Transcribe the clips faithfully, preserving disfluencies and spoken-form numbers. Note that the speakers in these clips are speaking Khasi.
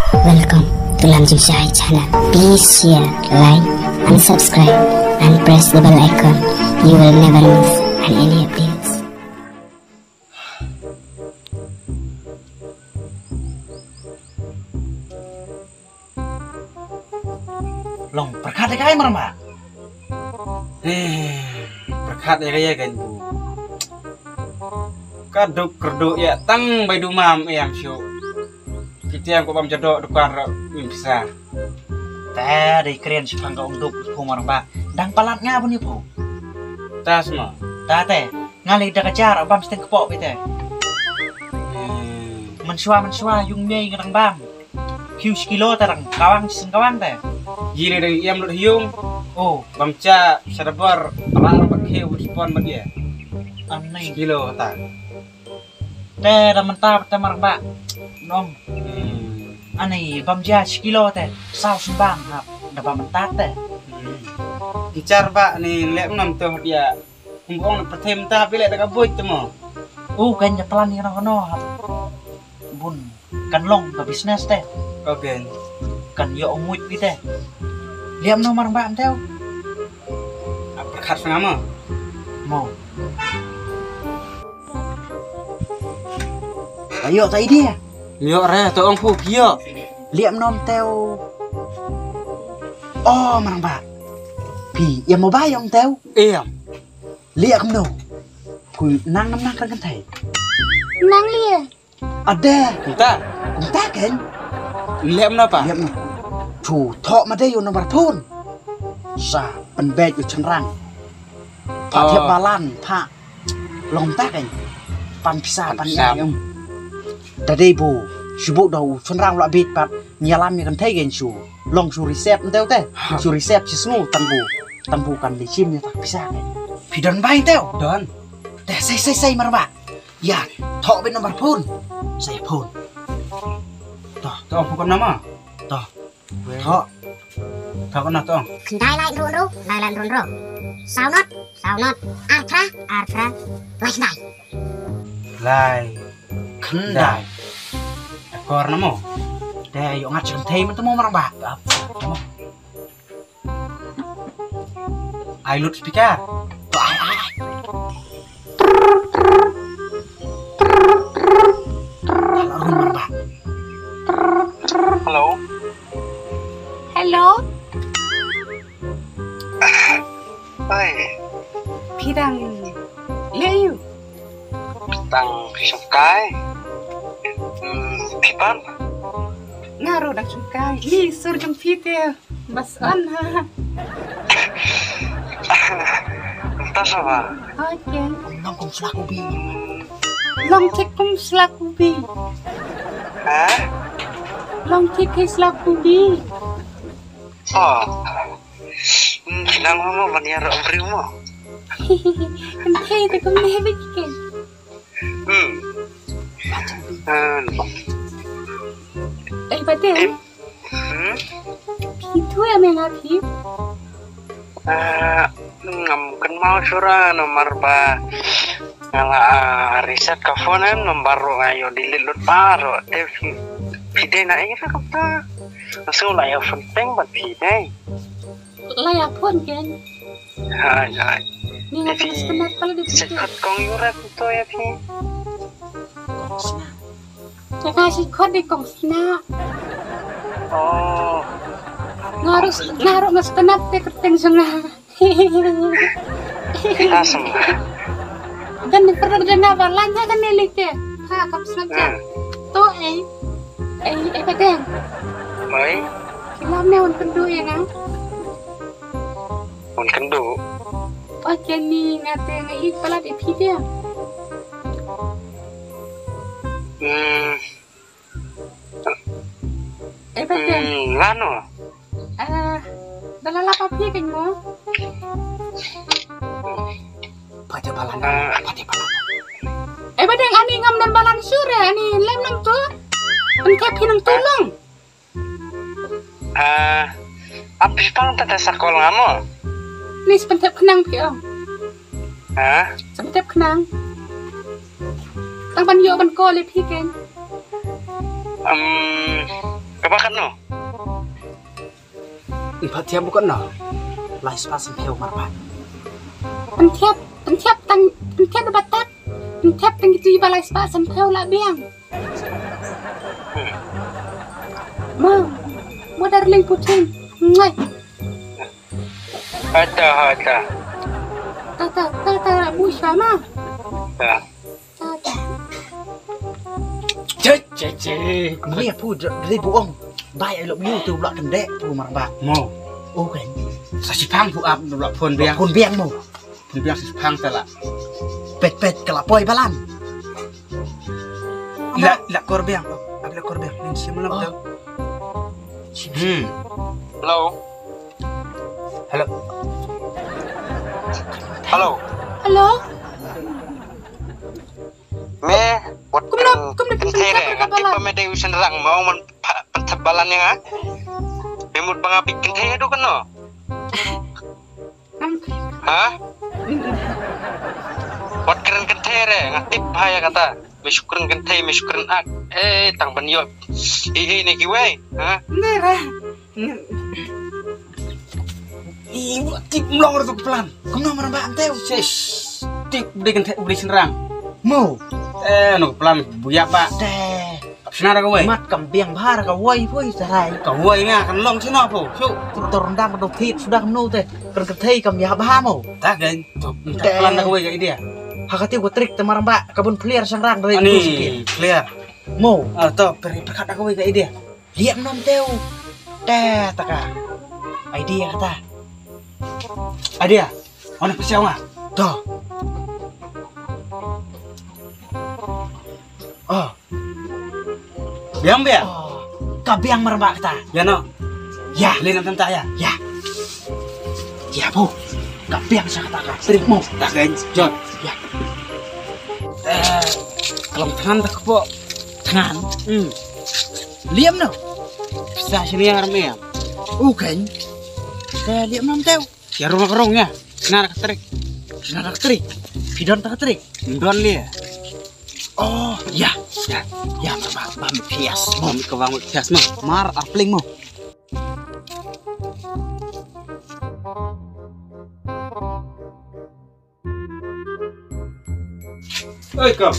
Welcome to Lam Jingshai channel. Please share, like, and subscribe, and press the bell icon. You will never miss any updates. Long pyrkhat ïa kai, Marma. Eh, pyrkhat ïa kai ïa kai bu. Ka duk kyrduh ïa tang bai du mam ïa shu. Kita ko bam jadok dukan ra min pisa. Ta dei kren shi phang ka ong duk ko, Marma. Dang palat nga bun ïa pho. Ta sma. Ta te, nga lei da ka jar bam steng kpoh bite. Hmm. Menshwa menshwa yung mei nga dang bam. Kiew shi kilo ta dang kawang shi seng kawang te. Ji lei dang ïam lut hiung. Oh. Bam cha sadabar alang bak kiew bun spon bak ye. Anai. Shi kilo ta. Te da mynta te, Marma. Nong. Hmm. Anai bam ja shi kilo te. Saw sembang hap da bam mynta te. Hmm. Ki jar ba ni lek nam tu hap ïa. Kum ong na pyrthei mynta phi leh da ka buit te mo. U kan ïa plan ïa noh noh hap. Bun kan long ka business te. Okay. Kan ïoh ong muit pi te. Liam noh, Marma, em teu. Ap pyrkhat sanga mo. Mo. Ayo ta idea. Ïoh re to ong phu phi ïoh. Liam noh em teu. Oh, Marma. Phi ïa mo ba ïoh em teu. Ïa. Liam noh. Phu nang nam nang kan kan thai. Nang lia. Ade. Kumta. Kumta kan. Lem na pa? Lem na. Chu thok ma de yo nombar phone. Sa pynbeit yo chynrang. Pha thiap balan pha. Long ta kan. Pan pisa pan pisa. Em. Da dei bu. Shu bu da u chynrang la bit pat. Nyalam ya kan thai kan shu. Long shu reset nteu te. Shu reset chi sngu tang bu. Tang bu kan li chim ya tak pisa kan. Phi don bai nteu. Don. Te sei sei sei marba. Ïa, thok beit nombar phone. Sa ïa phone. To, to phone ko nama? To. Thok. Thok na to. Khyndai lai hynriew hynriew, lai lai hynriew hynriew. Saw not, saw not. Ar phra, ar phra. Lai khyndai. Lai khyndai. Akor namo? Te ïoh ngat sngewthei mynta mo marba. Ap. Ai lut speaker. Ai, ai, ai. Hello. Hello. Hi. Phi dang leh aiu? Dang shongkai. Hmm, phi pat? Nga ruh dang shongkai. Ïa, sur jong phi te. Bas on ha. Mynta sa ba? Okay. Long kum sla kubi. Long thik kum sla kubi. Ha? Long thik hi sla kubi. Oh. Hmm, nang mo ban ïaroh briew mo. Kan thei te kum ne bit ke. Hmm. Hmm. Eh, Pateng. Hmm? Phi tu ya menga phi? Ah, ngam kynmaw shuh namar ba nga la, ah, reset ka phone em, nambar ruh nga ïoh delete lut baroh. Te phi, phi dei na ïa ka kata. Nga sngew la ïa phone peng bad phi dei. La ïa phone ken. Hai, hai. Ni nga sngewtynnat pala di phi. Sngewtynnat kong ïuret to ïa phi. Kong sna. Te nga sngewtynnat di kong sna. Oh. Nga ruh, nga ruh nga sngewtynnat te kyrteng sna. Lasem. Dan ni pernah dengar balan ha kan ni like. Ha, kam sna. Hmm. To eh. Eh, eh, Pateng. Oi. Kilam ne un kendu ya nga. Wan kynduh. Oh, jani nga te nga ïeit palat ïa phi te. Hmm. Eh, Pateng. Hmm, lano? Ah, da la lap ïa phi kein mo. Pha te balan. Ah. Pha te balan. Eh, Pateng, ani ngam don balan shuh re, ani lem nang tu. Pynthep phi nang tu long. Ah, ap phi pang ta ta sa call nga mo. Ni sa pynthep khnang phi ong. Ha? Sa pynthep khnang. Tang ban ïoh ban call ïa phi kein. Um, Kaba katno? Pynthep thiap bukatno? Lai spah sanphew marba. Pynthep, pynthep tang, pynthep da batat. Pynthep tang kitu iba lai spah sanphew la biang. Ma, ma darling puting. Ngai. Ata, ata. Tata, tata, bu sama. Ta. Tata. Che, che, che. Mari apu dari buong. Bai, I love you tu blak kendek pu marba. Mo. Oh kan. Sa sipang pu ap blak phone biang. Phone biang mo. Phone biang sipang tala. Pet pet kala poi balan. La la kor biang. Ap la kor biang. Nin sim lam tu. Hmm. Hello. Hello. Hello. Hello. Me wat kumno kumno kynthei re, ngan tip ba me dei u shynrang, me ong man pynthep balan ïa nga. Me mut ba nga bit kynthei haduh katno? Ha? Wat kren kynthei re, nga tip bha ïa kata. Me shu kren kynthei, me shu kren ak. Eh, tang ban ïoh. Eh, eh, ne kiwei. Ha? Ne re. Ih, tip mlong ruh tu plan. Kumno marba ante u ses. Tip dei kynthei u dei shynrang. Mo. Eh, no plan buya ba. Te. Shna ra kawei. Mat kam biang bha ra kawei poi sarai. Kawei nga kan long shna po. Shu. Tor ndam do thit sudah no te. Kren kynthei kam ya bha mo. Ta gen. Tu plan ra kawei ka idea. Ha kati ko trik te marba kabun clear shynrang dari. Ani clear. Mo. Ah, to peri perkat ra kawei ka idea. Liam nom teu. Te taka. Idea kata. Idea. Ona pesiaw nga. To. Oh. Biang biang. Oh. Ka biang marba kata. Ya no. Ya. Lin nam ta ya. Ya. Ya bu. Ka biang sa kata ka. Trik mo. Tak kan. Jot. Ya. Eh, kalau tangan tak po. Tangan. Hmm. Liam no. Sa sini ya ram ya. Ukan. Te liam nam teu. Ya rong rong ya. Sna ka trik. Sna ka trik. Pidon ta trik. Don li. Oh, ya, ya. Ya, ba ba pias. Mo ka bang pias mo. Mar arpling mo. Oi, kom.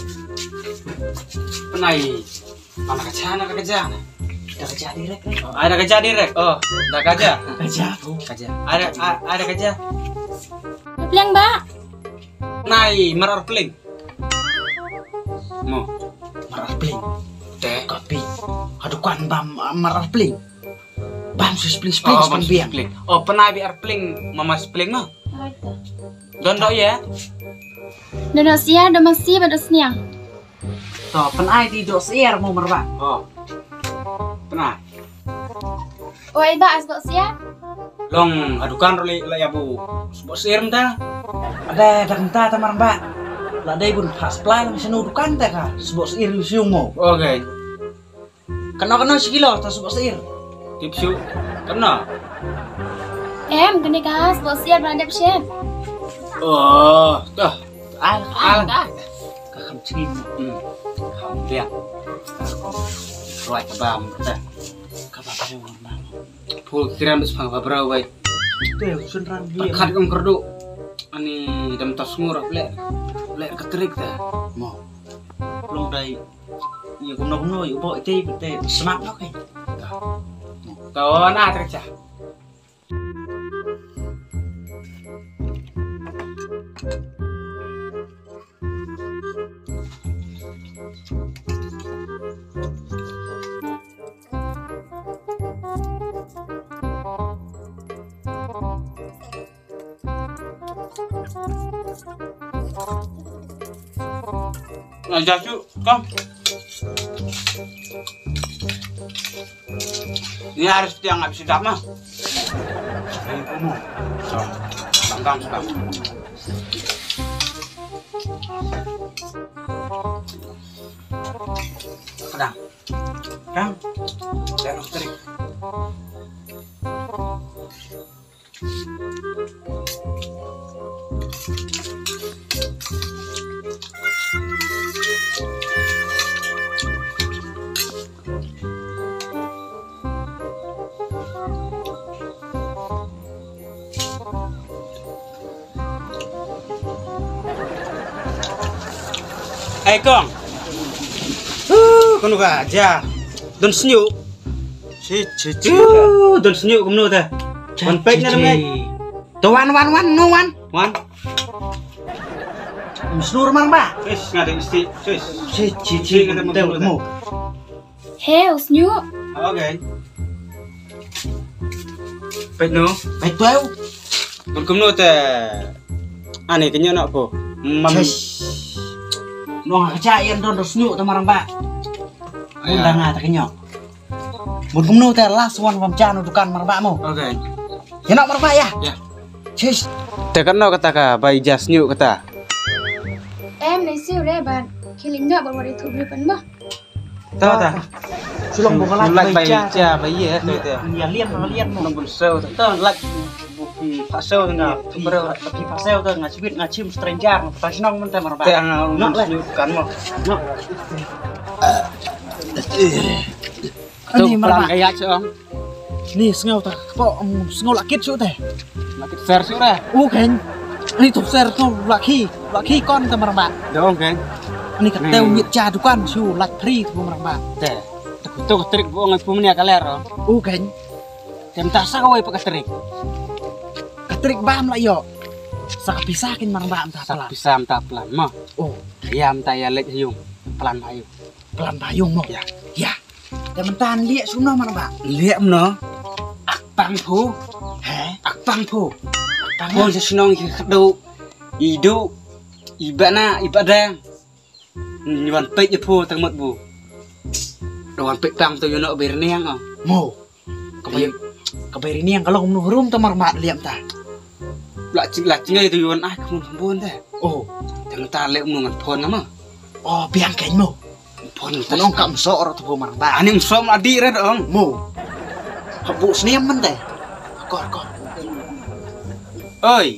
Penai. Mana kaja, na kaja. Da kaja direct. Oh, ada kaja direct. Oh, da kaja. Kaja, oh, kaja. Ada ada kaja. Pling ba. Nai, marar pling. Mo, marar pling. Te kopi. Aduh kan bam marar pling. Bam sus pling pling. Oh, penai bi ar pling. Mama pling mo. Don do ya. Dono sia, dono sia, dono sniang. To, penai di do siar mo marba. Oh. Penai. Oi ba as do sia. Long adukan roli la yabu. Sbo siar mta. Ada dak mta ta marba. La dei bun pas plai lang senu dukan ta ka. Sbo siar siung mo. Okay. Kano kano sikilo ta sbo siar. Tip shu. Kano. Em kene ka sbo siar ban dep shen. Oh, ta. Al al ka. Ka kham chim. Hmm. Kham biang. Ruai ka bam ta. Ka ba ka bam. Pul kiram bes pang ba brau bai. Te sun ran bi. Khat ong kerdu. Ani dam tas ngur ble. Ble ka trik ta. Mo. Long dai. Yu kumno kumno yu bo ite ite. Semak no ke. Ta. Mo. Ta na ta cha. Nah, jaju, kong. Ini harus tiang habis sudah mah. Ini kamu. Banggang sudah. Kadang. Kang. Saya nong teri. Ai kong. Uh, kano ka ja. Don sñiuh. Chi chi chi. Uh, don sñiuh kumno te. Wan peit na dam. To wan wan wan no wan. Wan. Msnur mang ba. Sis ngati mesti. Sis. Chi chi chi. Mo. He u sñiuh. Okay. Peit no. Peit tu. Bun kumno te. Ani kenyo nak po. Mam. No ka ja yan don sñiuh te marang ba. Unda nga te kenyo. Bun kumno te last one pam ja no dukan marang ba mo. Okay. Ya nak marang ba ya. Ya. Sis. Te kan no kata ka bai ja sñiuh kata. Em nei siu re ban. Kiling no ba wari tu bri pan ba. Ta ta. Sulong bo ka lak bai ja bai ye te. Ya lian ma lian ma. Nong bun seo ta lak. Pi pa seo nga pi pa seo ta nga chibit nga chim stranger nga ta shnong man ta mar ba. Te nga no le kan mo. No. Ani mar ba. Ka ya chong. Ni sngew ta po sngew la kit shu te. La kit ser shu re. U ken. Ni tu ser tu la ki la ki kon ta mar ba. Dong ken. Ni ka teu mit ja dukan shu la pri tu mar ba. Te. Tu ka trik bu ngai pu mania ka ler. U ken. Tem ta sa ka wai pa ka trik. Ka trik ba am la yo. Sa ka pisa kin mar ba am ta sa la. Pisa am ta plan ma. Oh. Ya am ta ya lek yung. Plan ba yung. Plan ba yung mo. Ya. Ya. Te mynta nlieh shu no man ba. Nlieh mno. Ak pang phu. He? Ak pang phu. Ak pang. Phu sa shnong ki khadu. Idu. Iba na, iba dang. Ni wan peit ïa phu tang mut bu. Da wan peit pang tu ïa no bai rniang o. Mo. Ka bai, ka bai rniang ka long mno rum ta mar mat liam ta. La ching la ching ai tu ïa wan ai ka mun bun te. Oh. Tang ta le mno ngan phone nama. Oh, biang kein mo. Pon ta nong kam so ro tu mar ba. Ani so ma di re dong. Mo. Ka bu snem man te. Kor kor. Oi.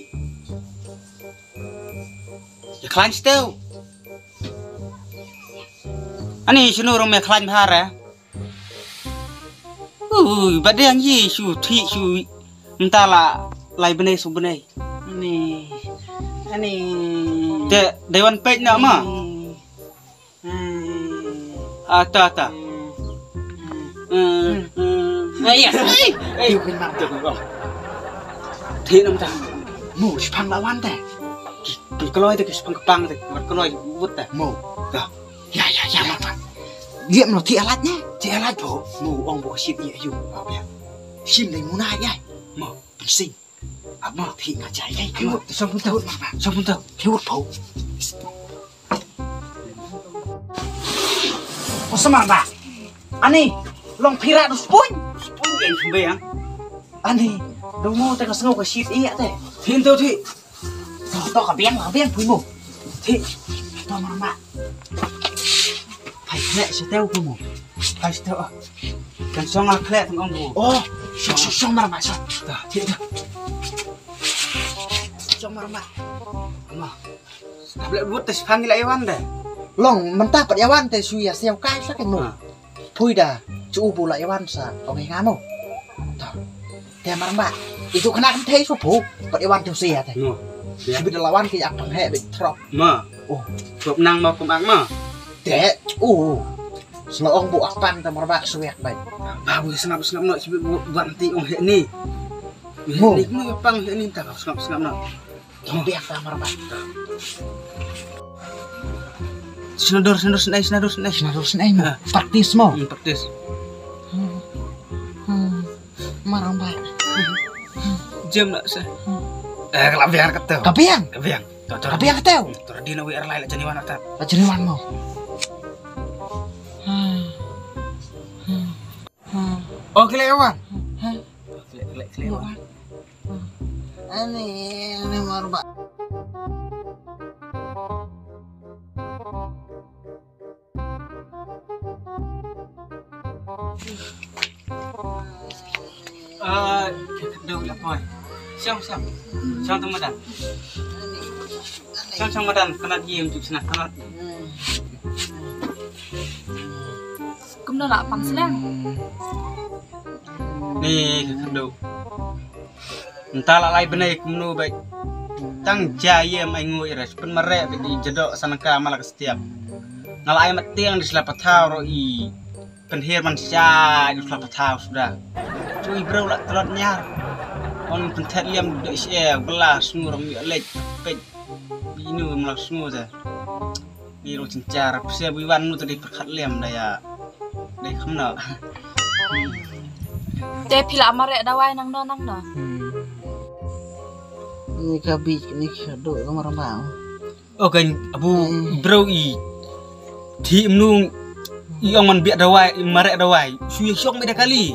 Ya klan stew. Ani shinu rong me klan bhar eh. Ui, ba dang yi shu thi shu. Mynta la lai bnai shu bnai. Ani. Ani. Te dei wan peit na ma. Hmm. Ata ata. Hmm. Hmm. Hmm. Ah, yes. Hey. Hey. Tiu kin mar. Tiu kin mar. Thi nam ta. Mu shpang la wan te. Ki kloi te ki shpang pang te. Wan kloi wut te. Mu. Ta. Ya ya ya mar ta. Liam lo thi alat ne. Thi alat bo. Mu ong bo shit ye yu. Apa ya? Shim dei mu na ya. Mu. Pensing. Ap ma phi nga jai. Hey, hey, song pun tahu. Song pun tahu. Phi wut pau. Masa mar ba. Ani, long phira du spoon. Spoon yang kembe yang. Ani, du mo te ka sngew ka shit iya te. Phin tu thi. To to ka biang ka biang pui mo. Thi. To mar ma. Phai khleh sha teu kum. Phai sha teu ah. Kan shong a khleh tang ong bu. Oh, shong shong shong mar ma shong. Ta, ti ta. Shong mar ma. Ma. Ka blek but ta shipang ila iwan de. Long mynta pat iwan te shu ïa siaw kai sa kan mo. Phui da. Chu bu la iwan sa ong nga mo. Ta. Te mar ma. Itu kena kan thei su phu. Pat iwan tu sia te. Mo. Bit lawan ki ak pang he bit trop. Ma. Oh. Trop nang ma kum ak ma. Te. Oh. Sla ong bu ak pang ta mar ba suek bai. Ba bu sngap sngap no sibit bu ban ti ong he ni. Mo. Ni mo pang he ni ta sngap sngap no. Tong biak ta mar ba. Sna dor sna dor sna sna dor sna sna dor sna mo. Practice mo. Practice. Mar ba. Jam nak sa. Eh, ka la biang ka teu. Ka biang? Ka biang. Ka biang ka teu. Tu ra di na wi ar lai la jani wan ata. La jani wan mo. Oh, kile wan. Kile kile kile wan. Ani, ani mar ba. Ah, dau la poi. Siang siang. Siang tu madan. Siang siang madan kena diem tu sana kena. Kumno la pang slang. Ni ka kanduk. Nta la lai bnai kumno bai. Tang ja ye mai ngui res pen mare bai di jedok sana ka malak setiap. Nga la ai mat tiang di sla pathaw ro i pynher man sha di sla pathaw suda. Chu i breu la tlot nyar. On pynthet liam de sha bla sngur mi lek pek. Binu mlak sngur te. Ni ro chinchar pse bui wan nu te di perkhat liam da ya. Dei kham no. Te phi la mareh dawai nang no nang no. Ni ka bi ni ka do ka marang ba. Okay, abu bro i thi mnu i ong man biak dawai, i mareh dawai. Shu ya shong me da kali.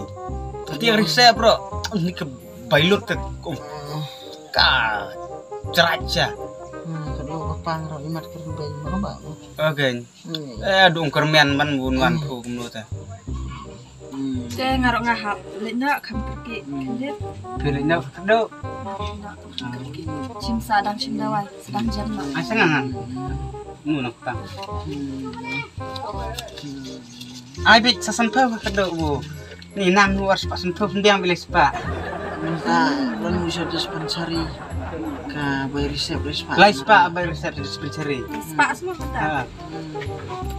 Tiang risep bro. Ni ka bailot ka ka cerat cha. Ka do ka pang ro i mat ka bai marang ba. Okay. Eh, dung kermian man bun wan phu kumno ta. Te nga ruh nga hap leit noh kham kyrkieh khyndiat. Phi leit noh ka kyrduh. Chim sa dang chim dawai, sa dang jam noh. Ai sa ngan. Nu nang tang. Ai bit sa san phew ka kyrduh bu. Ni nang nu ar spah san phew pynbiang bilai spah. Mynta lon u sha dispensary. Ka bai reset lai spah. Lai spah bai reset dispensary. Spah semua kata. Ha.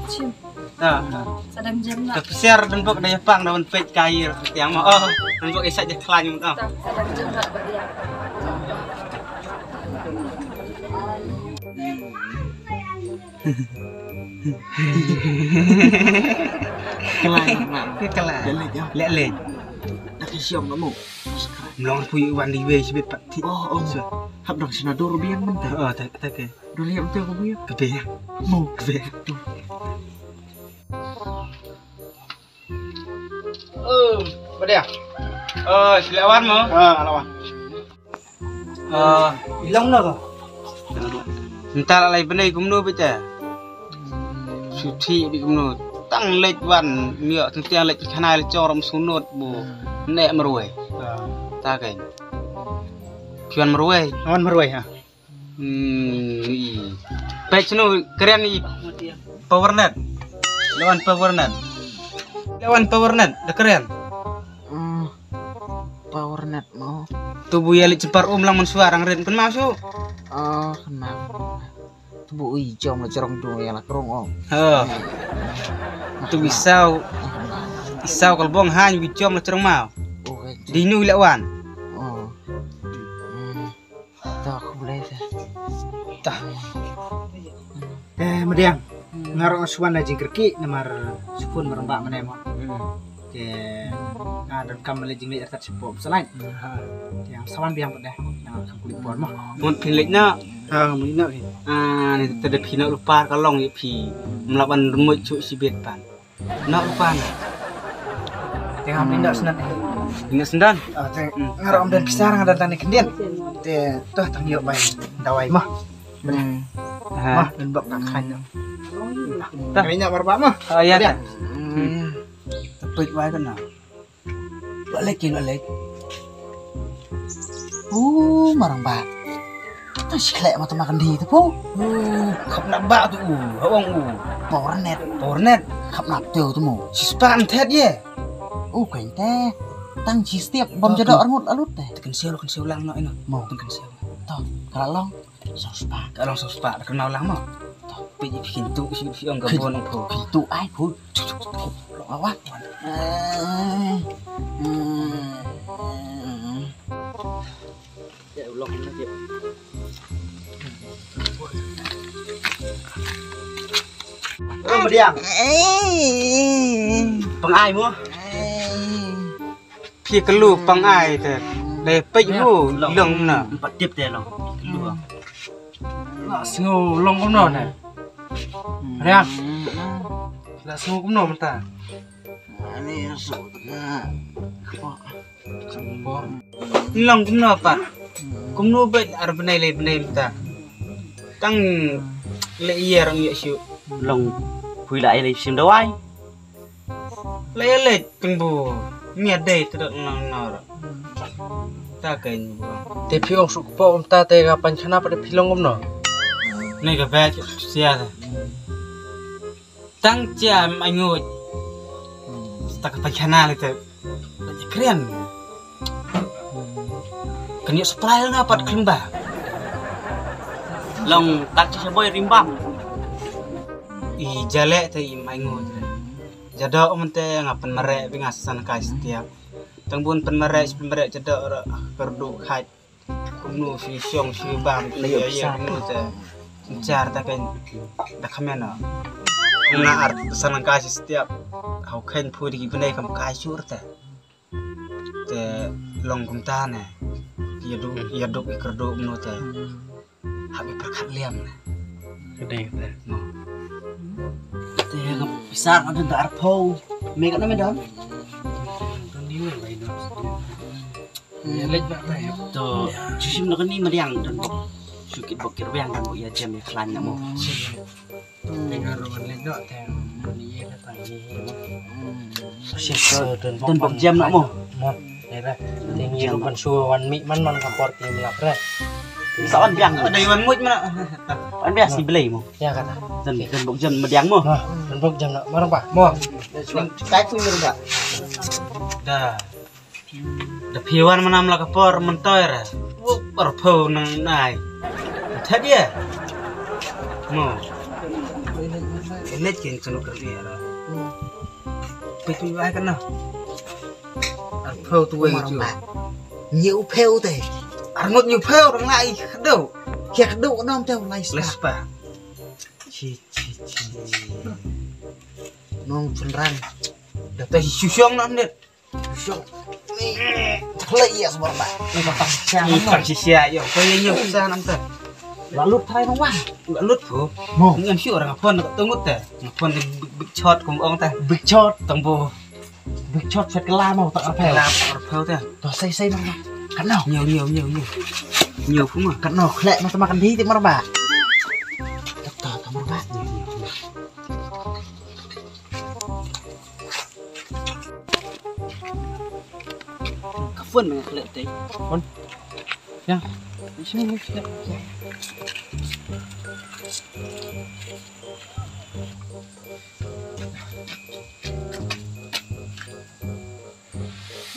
Chim. Ha. Sa dang jam noh. Ka psiar dan bok da yapang da wan peit ka ir tiang mo. Oh, dan bok isa je klan mo. Sa dang jam noh ba dia. Klan mak. Klan. Lek lek. Lek lek. Dak siom mo. Mlong pui wan di wei sibit pat ti. Oh, oh. Hap dong sina dur biang men ta. Oh, tak tak ke. Duli am tu ko biang. Ke biang. Mo ke biang. Oh, badia. Oh, silawan mo. Ah, lawan. Ah, ilong na ko. Nta la lai bnai kumno bita. Suthi bi kumno. Tang leit wan mio tang tiang leit khana le chor am sunut bu. Ne marwai. Ta kai. Pian marwai. Wan marwai ha. Hmm, i. Pek sunu keren i power net. Lawan power net. Lawan power net da keren. Hmm, power net mo. Tu bu ya li cepar um lang man suar ang ren pen masuk. Oh, kenal. Tu bu ui jom la cerong tu ya la kerong om. Ha. Tu isau. Isau kalbong han ui jom la cerong mau. Oh, di nu lawan. Oh. Hmm. Tah, khublei tah. Tah. Eh, Madiang. Hmm. Nga ruh nga shu wan da jingkyrkieh namar shu phone marang ba mynne mo. Hmm. Te nga donkam leh jingleh artat shu pom salai. Hmm, ha. Te nga sa wan biang pat deh. Nga kam kulit por mo. Mut phin leit noh. Ha, mut noh phin. Ah, ni te da phi noh lypa ka long ïa phi. Mlap ban rmut shu shibit pan. Nok rupan. Tengah beli nok sendan. Nok sendan? Ah, teng-, hmm, ngarok amdan pisar ngadon tang ni kendin. Te toh tang yok bai dawai mah. Hmm. Ha. Mah, dan bak tak khan. Tah. Kami nyak berbak mah. Oh, iya, dia. Tah. Hmm. Tepik bai kena. Balik kin balik. Uh, marang ba. Ta shi khlek ma ta ma kandi tu po. Uh, khap na ba tu u, ha ong u. Power net. Power net. Khap na tu tu mo. Shi span thet ye. Uh, kain te. Tang shi step bom jadok arngut alut te. Tekan siu, kan siu lang no ino. Mo. Tekan siu. To, kala long. Saw spah. Kala long saw spah, kena lang mo. To, pi ji kin tu, si, si ong ka bon ong po. Kin tu ai po. Long awak. Oh, Madiang. Pang ai mo. Phi kelu pang ai te. Le pej hu long na. Empat tip te long. Kelu. La sngew long kumno ne. Riang. La sngew kumno mynta. Ani su na. Long kumno pat. Kumno bad ar bnai le bnai mynta. Tang le ïa rang ïa shu. Long pui la ai le sim dawai. Le le teng bu. Mia dei te dot nang nor. Ta kai ni bu. Te phi ong suk po um ta te ga pan khana pat phi long kumno. Nei ka ba sia. Tang cia mai ngut. Ta ka pachana le te. Krian. Kan ïoh supply na pat klimba. Long tak cia boy rimbam. I jale te i mai ngut re. Jadok mynte nga pynmareh bi nga san kai setiap. Tang bun pynmareh, pynmareh jadok re, kyrduh khait. Kumno shi shong shi bam shi ya ya kumno te. Jar ta kan da khamen na. Na ar san kai setiap. Hau khen phu di bne kam kai sur te. Te long kumta ne. Ïa duk, ïa duk i kyrduh mano te. Hap i pyrkhat liam ne. Ka dei kata. No. Te ka pisa ka don da arphew. Me ka na me don? Don ni me bai don. Ïa leit na ta ïa. To, shushim na kani madiang don bok. Shu kit bok kit rwiang don bok ïa jem ïa khlaiñ na mo. Teng harum leit noh, teng mani ye na tang ye. Shisha don don bok jem na mo. Mo. Era. Teng ye ban shu wan mih man man ka por ki lap re. Sa wan biang. Ada wan muj mana. Wan biang si belai mo. Ya kata. Don don bok jem madiang mo. Mo. Don bok jem na. Marang ba. Mo. Kai tu marang ba. Da. Da phi wan mynam la ka por myntoi ra. Wuk arphew nang nai. Tha dia. Mo. Elet kin sunu kerja ra. Phi tu ai kana. Arphew tu wei tu. Nyu phew te. Arngut nyu phew rang lai kdo. Kia kdo nom te lai spa. Chi chi chi. Nong chunran. Da ta shushong nam net. Shong. Ni. Cakle iya semua ba. Ni patang siang. Ni patang siang yo. Kau yang nyok sa nam ta. Lalu try dong wah. Lalu tu. Mo. Ni am shu orang apa nak tunggu ta. Apa ni big big shot kong ong ta. Big shot tang bo. Big shot set kelam mau tak arpel. Kelam arpel ta. Tu sai sai nam. Kan no. Nyo nyo nyo nyo. Nyo kuma. Kan no khlek nak makan di ti marba. Tak tak marba. Ka phone me nga klet te. Phone? Ya. Sini ni klet.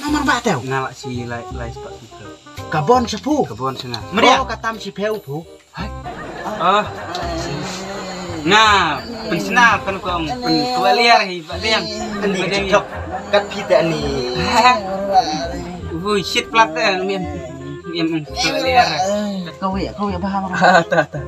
Namar ba teu. Nga la si lai lai spot tu. Ka bon sa phu. Ka bon sa nga. Meriah. Oh, ka tam si pheu phu. Hai. Oh. Nga pynsna kan ko ong pyn kualiar hi ba liang. Ani TikTok kat phi te ani. Vui shit plat te mem. Mem kualiar. Kau ya, kau ya paham. Ah, ta ta.